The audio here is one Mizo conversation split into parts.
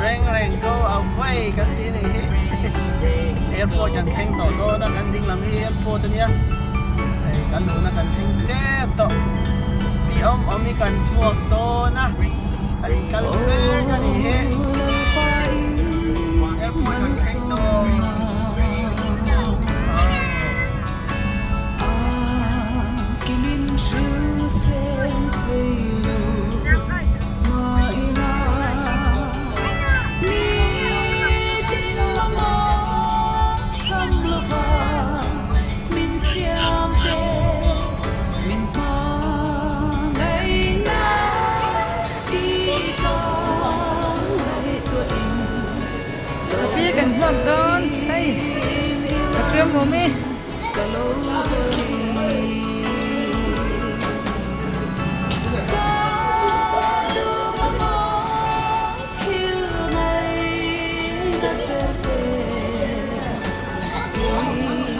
Reng reng go away kan tih a nih hi airport kan thleng tawh dawn a kan ding lam hi airport a nia hei kan luhna kan thleng tep tawh mi awm awm hi kan hmuak dawn a kan kal mek a nih hi airport kan thleng dawn. Pi kan hmuak dawn hei a fiam awm e.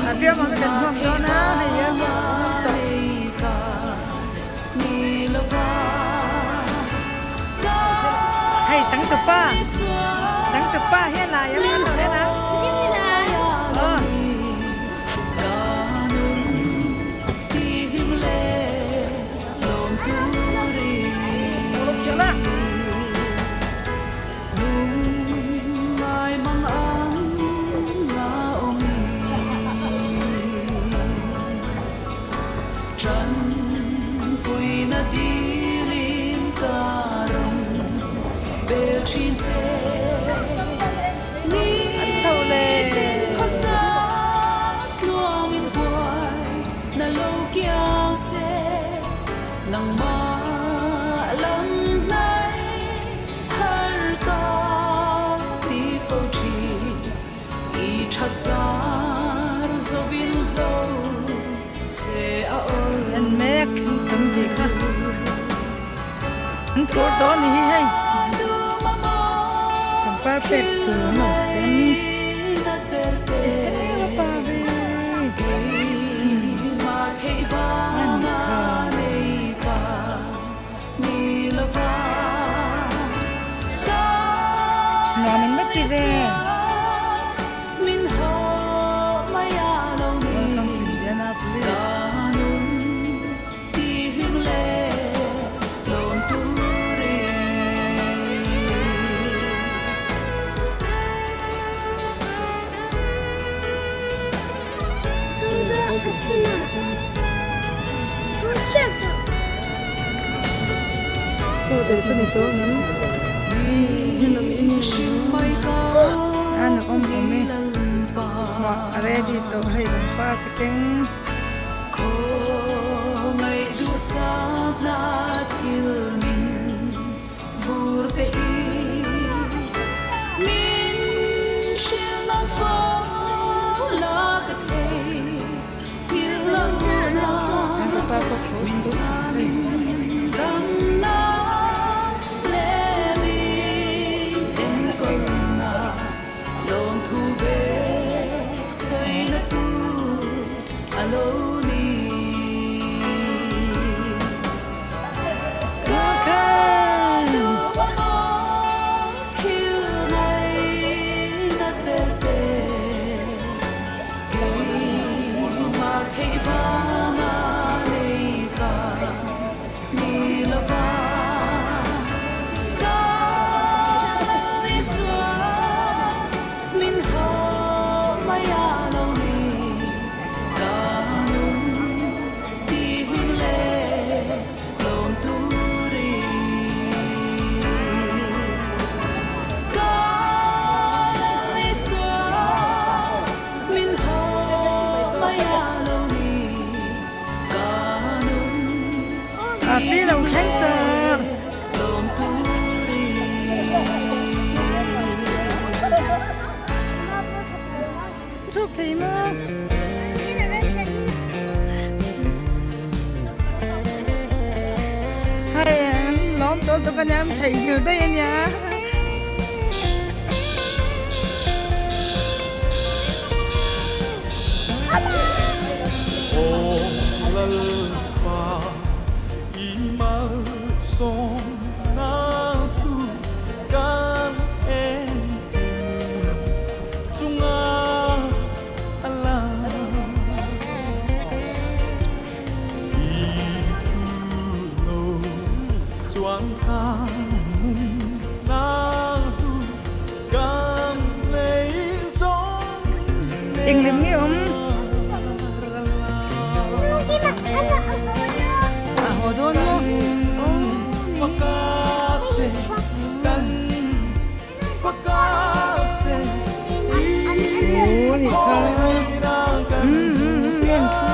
A fiam awm e kan hmuak dawn a hei airport kan awm tawh. Hei changtupa changtupa hi a lai ang kan lo en ang aw. An tho le. En mek kan tih kha an phur tawh a ni hi hei pangpar pek tur an lo sem ehe a pa ve Nuam in va ti ve. Welcome Indianapolis. An awm awm e hmuah a ready tawh hei pangpar te keng. A pi lo thleng tawh. Chhuk thei maw? Hei an lawm tawh tuk ania an theihnghilh daih ania. Eng lem nge awm? A haw dawn maw? Aw ni. Aw ni kha. Um um um en thu.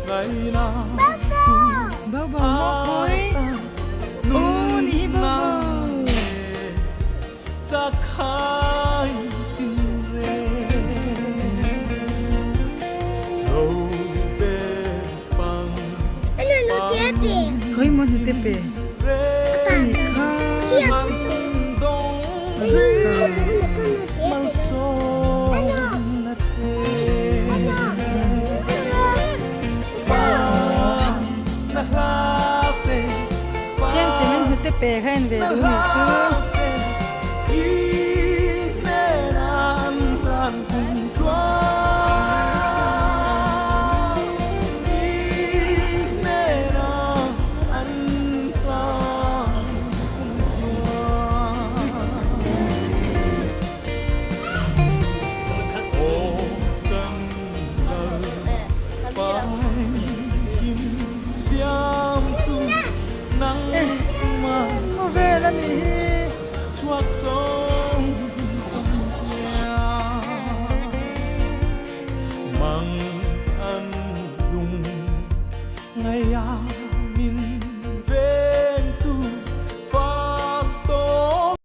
Khawi maw? Bo bo maw khawi? Aw ni hi bo bo. Khawi maw hnute pe? Ni kha. Siam siam in hnute pe kha en ve duh nih chu. Ngaw vel a nih hi.